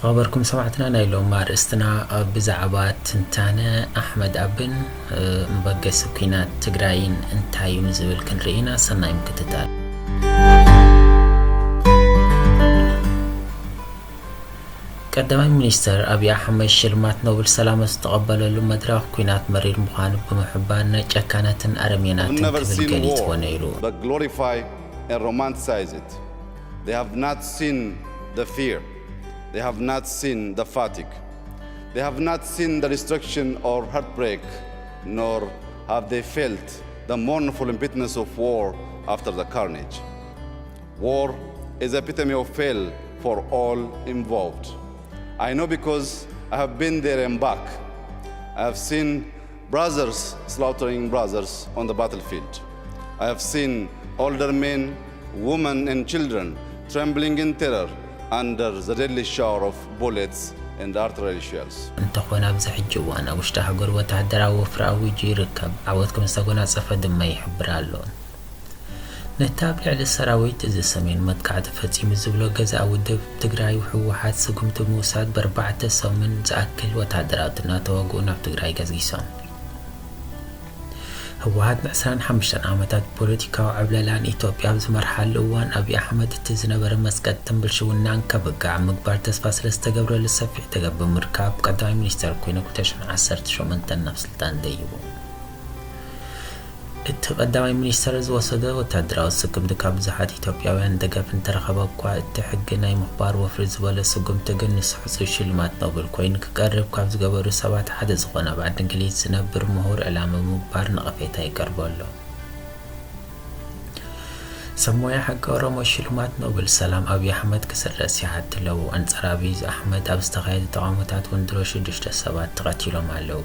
ማሕበርኩም ሰማዕትና፣ ናይ ሎም ኣርእስትና ብዛዕባ ትንታነ ኣሕመድ ኣብን መበገሲ ኲናት ትግራይን እንታይ እዩ ንዝብል ክንርኢ ኢና። ሰናይ ምክትታል። ቀዳማይ ሚኒስተር ኣብይ ኣሕመድ ሽልማት ኖብል ሰላም ዝተቐበለሉ መድረኽ ኲናት መሪር ምዃኑ ብምሕባር ናይ ጨካናትን ኣረሜናትን ክብል ገሊጽዎ ነይሩ። They have not seen the fear. They have not seen the fatigue. They have not seen the destruction or heartbreak, nor have they felt the mournful impotence of war after the carnage. War is the epitome of hell for all involved. I know because I have been there and back. I have seen brothers slaughtering brothers on the battlefield. I have seen older men, women, and children trembling in terror under the deadly shower of bullets and artillery shells. እንተኾነ ኣብዚ ሕጂ እዋን ኣብ ውሽጢ ሃገሩ ወተሃደራዊ ወፍሪ ኣዊጁ ይርከብ። ዓወት ከም ዝተጎናጸፈ ድማ ይሕብር ኣሎ። ነቲ ኣብ ልዕሊ ሰራዊት እዚ ሰሜን መጥቃዕቲ ፈጺሙ ዝብሎ ገዛኢ ውድብ ትግራይ ህወሓት ስጉምቲ ብምውሳድ ብኣርባዕተ ሰሙን ዝኣክል ወተሃደራት እናተዋግኡ ናብ ትግራይ ገስጊሶም። ህወሓት ንዕስራን ሓሙሽተን ዓመታት ፖለቲካዊ ዕብለላ ንኢትዮጵያ ኣብ ዝመርሓሉ እዋን ኣብይ ኣሕመድ እቲ ዝነበረ መጽቀጥትን ብልሽውናን ከብቅዕ ኣብ ምግባር ተስፋ ስለዝተገብረሉ ሰፊሕ ደገፍ ብምርካብ ቀዳማይ ሚኒስተር ኮይኑ ክልተ ሽሕን ዓሰርተ ሸሞንተን ናብ ስልጣን ደይቡ። እቲ ቀዳማይ ሚኒስተር ዝወሰዶ ወታደራዊ ስጉምቲ ካብ ብዙሓት ኢትዮጵያውያን ደገፍ እንተረኸበ እኳ፣ እቲ ሕጊ ናይ ምኽባር ወፍሪ ዝበሎ ስጉምቲ ግን ንሱ ሕጹይ ሽልማት ኖብል ኮይኑ ክቀርብ ካብ ዝገበሩ ሰባት ሓደ ዝኾነ ኣብ ዓዲ እንግሊዝ ዝነብር ምሁር ዕላማ ብምግባር ነቐፌታ ይቀርበሉ። ሰብ ሞያ ሕጊ ኦሮሞ ሽልማት ኖብል ሰላም ኣብይ ኣሕመድ ክስረዝ ይሓቱ ኣለዉ። ኣንጻር ኣብይ ኣሕመድ ኣብ ዝተኻየዱ ተቓውሞታት እውን ድሮ ሽዱሽተ ሰባት ተቐቲሎም ኣለዉ።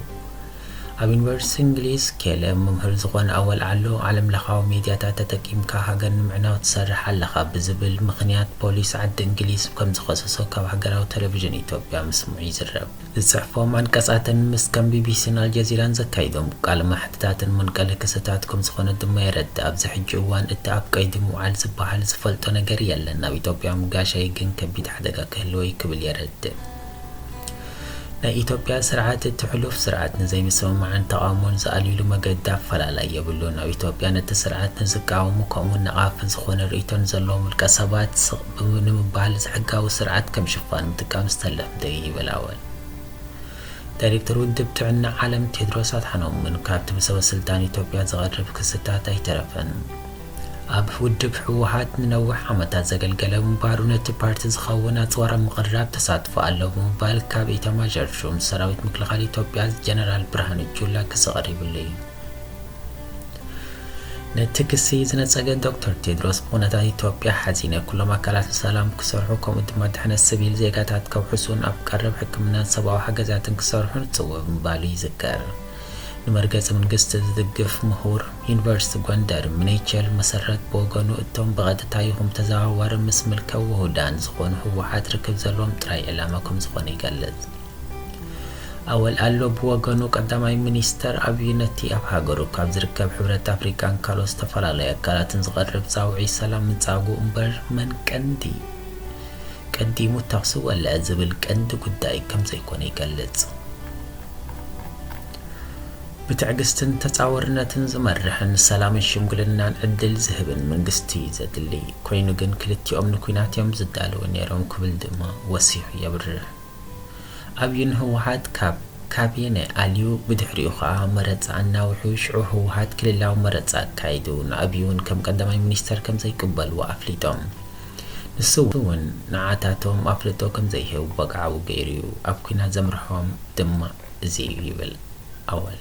ኣብ ዩኒቨርሲቲ እንግሊዝ ኬለ መምህር ዝኾነ ኣወል ዓሎ፣ ዓለምለኻዊ ሚድያታት ተጠቂምካ ሃገር ንምዕናው ትሰርሕ ኣለኻ ብዝብል ምኽንያት ፖሊስ ዓዲ እንግሊዝ ከምዝኸሰሶ ካብ ሃገራዊ ቴሌቪዥን ኢትዮጵያ ምስምዑ ይዝረብ። ዝጽሕፎም ኣንቀጻትን ምስ ከም ቢቢሲን ኣልጀዚራን ዘካይዶም ቃለ መሕትታትን መንቀሊ ክስታት ከምዝኾነ ድማ የረድእ። ኣብዚ ሕጂ እዋን እቲ ኣብ ቀይዲ ምውዓል ዝበሃል ዝፈልጦ ነገር የለን። ኣብ ኢትዮጵያ ምጋሻይ ግን ከቢድ ሓደጋ ክህልዎ እዩ ክብል የረድእ። ናይ ኢትዮጵያ ስርዓት እቲ ሕሉፍ ስርዓት ንዘይምስምማዕን ተቓውሞን ዝኣልዩሉ መገዲ ኣፈላላይ የብሉን። ኣብ ኢትዮጵያ ነቲ ስርዓት ንዝቃወሙ ከምኡውን ነቓፊ ዝኾነ ርእይቶ ንዘለዎም ውልቀ ሰባት ስቕ ብምባል ሕጋዊ ስርዓት ከም ሽፋን ምጥቃም ዝተለምደ እዩ ይብል ኣወል። ዳይሬክተር ውድብ ጥዕና ዓለም ቴድሮስ ኣድሓኖም እውን ካብቲ ብሰበ ስልጣን ኢትዮጵያ ዝቐርብ ክስታት ኣይተረፈን። ኣብ ውድብ ህወሓት ንነዊሕ ዓመታት ዘገልገለ ምንባሩ ነቲ ፓርቲ ዝኸውን ኣጽዋር ኣብ ምቕራብ ተሳትፎ ኣለዎ ብምባል ካብ ኢታማዦር ሹም ሰራዊት ምክልኻል ኢትዮጵያ ጀነራል ብርሃኑ ጁላ ክሲ ቀሪብሉ እዩ። ነቲ ክሲ ዝነጸገ ዶክተር ቴድሮስ ብኩነታት ኢትዮጵያ ሓዚነ ኩሎም ኣካላት ንሰላም ክሰርሑ ከምኡ ድማ ድሕነት ስቪል ዜጋታት ከውሕሱን ኣብ ቀረብ ሕክምናን ሰብኣዊ ሓገዛትን ክሰርሑ ንጽውዕ ምባሉ ይዝከር። ንመርገጺ መንግስቲ ዝድግፍ ምሁር ዩኒቨርሲቲ ጎንደር ሚኔቸል መሰረት ብወገኑ እቶም ብቐጥታ ይኹን ብተዘዋዋሪ ምስ ምልከ ውሁዳን ዝኾኑ ህወሓት ርክብ ዘለዎም ጥራይ ዕላማ ከምዝኾነ ይገልጽ። ኣወል ኣሎ ብወገኑ ቀዳማይ ሚኒስተር ኣብዩ ነቲ ኣብ ሃገሩ ካብ ዝርከብ ሕብረት ኣፍሪቃን ካልኦት ዝተፈላለዩ ኣካላትን ዝቐርብ ጻውዒት ሰላም ምጻጉ እምበር መን ቀንዲ ቀዲሙ ተኹሲ ወልዐ ዝብል ቀንዲ ጉዳይ ከምዘይኮነ ይገልጽ። ብትዕግስትን ተጻዋርነትን ዝመርሕን ሰላምን ሽምግልናን ዕድል ዝህብን መንግስቲ ዘድሊ ኮይኑ ግን ክልቲኦም ንኲናት እዮም ዝዳለዉ ነይሮም ክብል ድማ ወሲኹ የብርህ። ኣብዩ ንህወሓት ካብ ካቢነ ኣልዩ ብድሕሪኡ ኸኣ መረጻ ኣናዊሑ ሽዑ ህወሓት ክልላዊ መረጻ ኣካይዱ ንኣብዩ እውን ከም ቀዳማይ ሚኒስተር ከምዘይቅበልዎ ኣፍሊጦም። ንሱ እውን ንዓታቶም ኣፍልጦ ከምዘይህብ ወግዓዊ ገይሩ እዩ። ኣብ ኲናት ዘምርሖም ድማ እዚ እዩ ይብል ኣወል።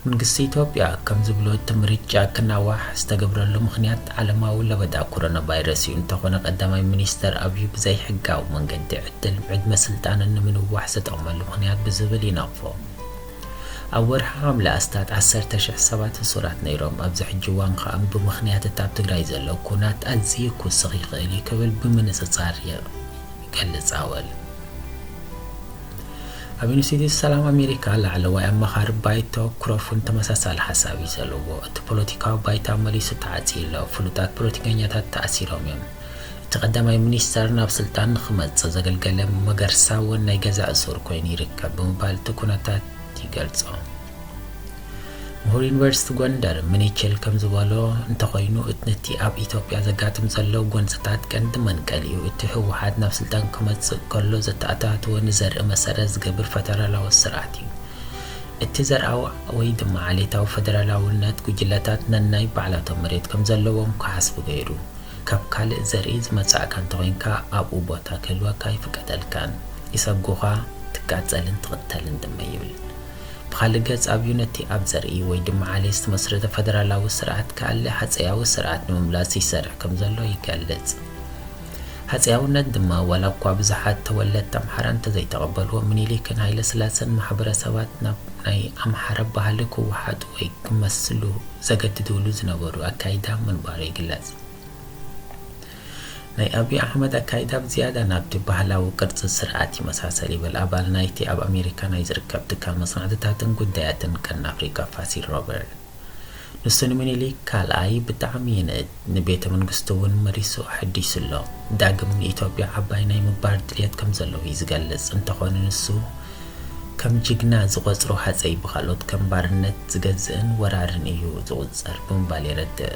መንግስቲ ኢትዮጵያ ከም ዝብሎ እቲ ምርጫ ክናዋሕ ዝተገብረሉ ምኽንያት ዓለማዊ ለበዳ ኮሮና ቫይረስ እዩ። እንተኾነ ቀዳማይ ሚኒስተር ኣብዩ ብዘይሕጋዊ መንገዲ ዕድል ዕድመ ስልጣኑ ንምንዋሕ ዝተጠቕመሉ ምኽንያት ብዝብል ይነቕፎ። ኣብ ወርሒ ሓምለ ኣስታት ዓሰርተ ሽሕ ሰባት እሱራት ነይሮም። ኣብዚ ሕጂ እዋን ከኣ ብምኽንያት እቲ ኣብ ትግራይ ዘሎ ኩናት ኣዝዩ ክውስኽ ይኽእል እዩ ክብል ብምንጽጻር ይገልጽ ኣወል። ኣብ ኢንስቲትዩት ሰላም ኣሜሪካ ላዕለዋይ ኣማኻሪ ባይቶ ክሮፉን ተመሳሳሊ ሓሳብ እዩ ዘለዎ። እቲ ፖለቲካዊ ባይታ መሊሱ ተዓጽዩ ኣሎ። ፍሉጣት ፖለቲከኛታት ተኣሲሮም እዮም። እቲ ቀዳማይ ሚኒስተር ናብ ስልጣን ንኽመጽእ ዘገልገለ መገርሳ እውን ናይ ገዛ እሱር ኮይኑ ይርከብ ብምባል እቲ ኩነታት ይገልጾ። ምሁር ዩኒቨርሲቲ ጎንደር ምኒችል ከም ዝበሎ እንተኾይኑ፣ እቲ ነቲ ኣብ ኢትዮጵያ ዘጋጥም ዘሎ ጎንጽታት ቀንዲ መንቀሊኡ እቲ ህወሓት ናብ ስልጣን ክመጽእ ከሎ ዘተኣታተወ ንዘርኢ መሰረት ዝገብር ፈደራላዊ ስርዓት እዩ። እቲ ዘርኣዊ ወይ ድማ ዓሌታዊ ፈደራላውነት ጉጅለታት ነናይ ባዕላቶም መሬት ከም ዘለዎም ክሓስቡ ገይሩ፣ ካብ ካልእ ዘርኢ ዝመጻእካ እንተኾይንካ ኣብኡ ቦታ ክህልወካ ኣይፍቀደልካን፣ ይሰጉኻ፣ ትቃጸልን ትቕተልን ድማ ይብል። ብኻልእ ገጽ ኣብ ዩነቲ ኣብ ዘርኢ ወይ ድማ ዓሌት ዝተመስረተ ፈደራላዊ ስርዓት ካለ ሃጸያዊ ስርዓት ንምምላስ ይሰርሕ ከም ዘሎ ይገልጽ። ሃጸያውነት ድማ ዋላ እኳ ብዙሓት ተወለድቲ ኣምሓራ እንተዘይተቐበልዎ፣ ምኒልክን ሃይለ ስላሰን ማሕበረሰባት ናብ ናይ ኣምሓራ ባህሊ ክወሓጡ ወይ ክመስሉ ዘገድድሉ ዝነበሩ ኣካይዳ ምንባሩ ይግለጽ። ናይ ኣብይ ኣሕመድ ኣካይዳ ብዝያዳ ናብቲ ባህላዊ ቅርጺ ስርዓት ይመሳሰል ይብል ኣባል ናይቲ ኣብ ኣሜሪካ ናይ ዝርከብ ትካል መጽናዕትታትን ጉዳያትን ቀርኒ ኣፍሪቃ ፋሲል ሮበርት። ንሱ ንምኒልክ ካልኣይ ብጣዕሚ ይንእድ፣ ንቤተ መንግስቱ እውን መሪሱ ኣሐዲሱ ኣሎ። ዳግም ንኢትዮጵያ ዓባይ ናይ ምባር ድልየት ከም ዘለዎ እዩ ዝገልጽ። እንተኾነ ንሱ ከም ጅግና ዝቖጽሮ ሃጸይ ብኻልኦት ከም ባርነት ዝገዝእን ወራርን እዩ ዝቑጸር ብምባል የረድእ።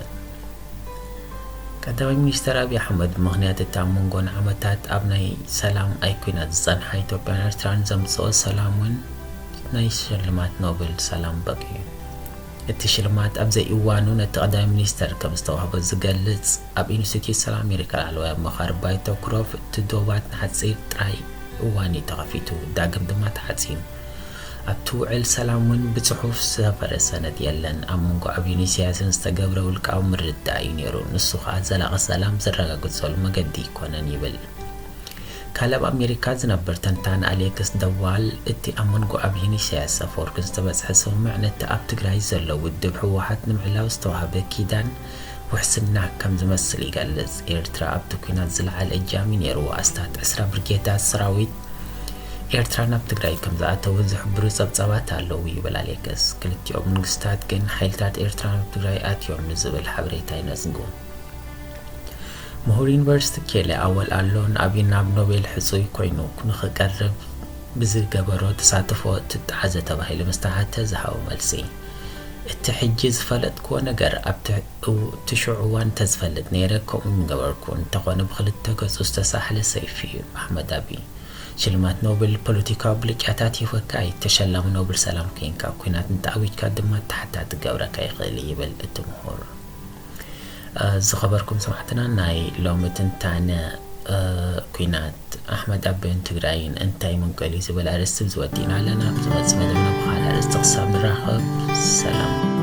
ቀዳማይ ሚኒስተር ኣብይ ኣሕመድ ብምኽንያት እቲ ኣብ መንጎ ንዓመታት ኣብ ናይ ሰላም ኣይኩናት ዝጸንሓ ኢትዮጵያን ኤርትራን ዘምጽኦ ሰላም እውን ናይ ሽልማት ኖብል ሰላም በቂዑ። እቲ ሽልማት ኣብ ዘይእዋኑ ነቲ ቀዳማይ ሚኒስተር ከም ዝተዋህቦ ዝገልጽ ኣብ ኢንስቲትዩት ሰላም ኣሜሪካ ላዕለዋይ ኣማኻሪ ባይቶ ክሮፍ፣ እቲ ዶባት ንሓጺር ጥራይ እዋን እዩ ተኸፊቱ፣ ዳግም ድማ ተዓጽዩ። ኣብቲ ውዕል ሰላም እውን ብጽሑፍ ዝሰፈረ ሰነድ የለን። ኣብ መንጎ ኣብይን ኢሳያስን ዝተገብረ ውልቃዊ ምርድዳእ እዩ ነይሩ። ንሱ ከኣ ዘላቒ ሰላም ዝረጋግጸሉ መገዲ ኣይኮነን ይብል። ካልእ ኣብ ኣሜሪካ ዝነብር ተንታኒ ኣሌክስ ደዋል፣ እቲ ኣብ መንጎ ኣብይን ኢሳያስ ኣፈወርቅን ዝተበጽሐ ስምምዕ ነቲ ኣብ ትግራይ ዘሎ ውድብ ህወሓት ንምዕላው ዝተዋህበ ኪዳን ውሕስና ከም ዝመስል ይገልጽ። ኤርትራ ኣብቲ ኲናት ዝለዓለ እጃም እዩ ነይርዋ። ኣስታት ዕስራ ብርጌዳት ሰራዊት ኤርትራ ናብ ትግራይ ከም ዝኣተዉ ዝሕብሩ ጸብጻባት ኣለዉ ይብል ኣሌክስ። ክልቲኦም መንግስታት ግን ሓይልታት ኤርትራ ናብ ትግራይ ኣትዮም ንዝብል ሓበሬታ ይነጽጉ። ምሁር ዩኒቨርሲቲ ኬልያ ኣወል ኣሎ ንኣብይ ናብ ኖቤል ሕጹይ ኮይኑ ንኽቀርብ ብዝገበሮ ተሳትፎ ትጠዓዘ ተባሂሉ ምስ ተሓተ ዝሃቦ መልሲ፣ እቲ ሕጂ ዝፈለጥክዎ ነገር ኣብቲ እው-፣ እቲ ሽዑ እዋን እንተዝፈልጥ ነይረ ከምኡ ምገበርኩ። እንተኾነ ብኽልተ ገጹ ዝተሳሕለ ሰይፊ እዩ ኣሕመድ ኣብይ። ሽልማት ኖብል ፖለቲካዊ ብልጫታት ይህበካ እዩ። ተሸላሚ ኖብል ሰላም ኮይንካ፣ ኲናት እንተኣዊጅካ ድማ ተሓታቲ ክገብረካ ይኽእል እዩ ይብል እቲ ምሁር። እ፣ ዝኸበርኩም ሰማዕትና፣ ናይ ሎሚ ትንታነ፣ እ፣ ኲናት ኣሕመድ ኣብይን ትግራይን እንታይ መንቀሊኡ ዝብል ኣርእስቲ ብዚ ወዲእና ኣለና። ኣብ ዝመጽእ መደብና ብኻልእ ኣርእስቲ ክሳብ ንራኸብ ሰላም።